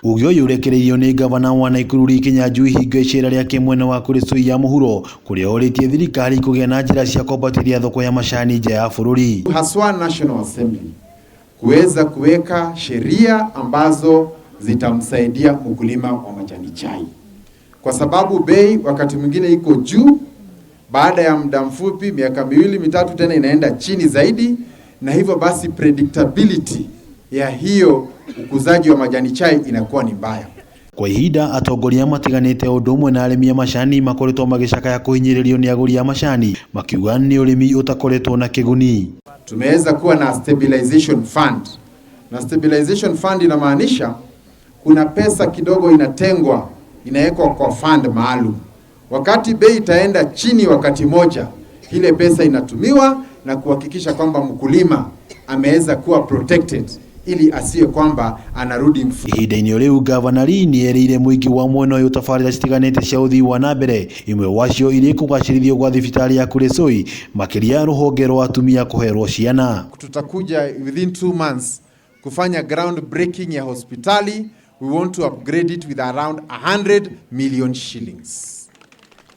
Uge ũyũ ũrekereirio nĩ gavana wa Nakuru Lee Kinyanjui hingo icera rĩake mwena wa Kuresoi ya mũhuro kũrĩa orĩtie thirikari kũgĩa na njĩra cia kwambatĩria thoko ya macani nja ya bũrũri. Haswa National Assembly kuweza kuweka sheria ambazo zitamsaidia mkulima wa majani chai, kwa sababu bei wakati mwingine iko juu, baada ya muda mfupi, miaka miwili mitatu, tena inaenda chini zaidi, na hivyo basi predictability ya hiyo ukuzaji wa majani chai inakuwa ni mbaya. Kwa ihinda atongoria matiganĩte ũndũ ũmwe na arĩmi a macani makoretwo magĩcakaya kũhinyĩrĩrio nĩ agũri a macani makiuga nĩ ũrĩmi ũtakoretwo na kĩguni. Tumeweza kuwa na stabilization fund, na stabilization fund inamaanisha kuna pesa kidogo inatengwa, inawekwa kwa fund maalum. Wakati bei itaenda chini wakati moja, ile pesa inatumiwa na kuhakikisha kwamba mkulima ameweza kuwa protected ili asiwe kwamba anarudi mfu. Ihinda-inĩ o rĩu gavana Lee nĩ erĩire mũingĩ wa mwena ũyũ tabarĩra citiganĩte cia ũthii wa na mbere imwe wacio irĩ kũgacĩrithio gwa thibitarĩ ya Kuresoi makĩria rũhonge rwa atumia kũherwo ciana. Tutakuja within 2 months kufanya ground breaking ya hospitali. We want to upgrade it with around 100 million shillings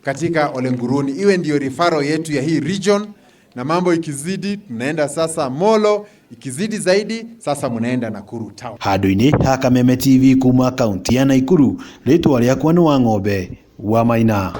katika Olenguruni, iwe ndiyo referral yetu ya hii region, na mambo ikizidi tunaenda sasa Molo, ikizidi zaidi sasa mnaenda Nakuru town. Handũ-inĩ ha Kameme TV kuma kaunti ya Nakuru, rĩtwa rĩakwa nĩ Wang'ombe wa Maina.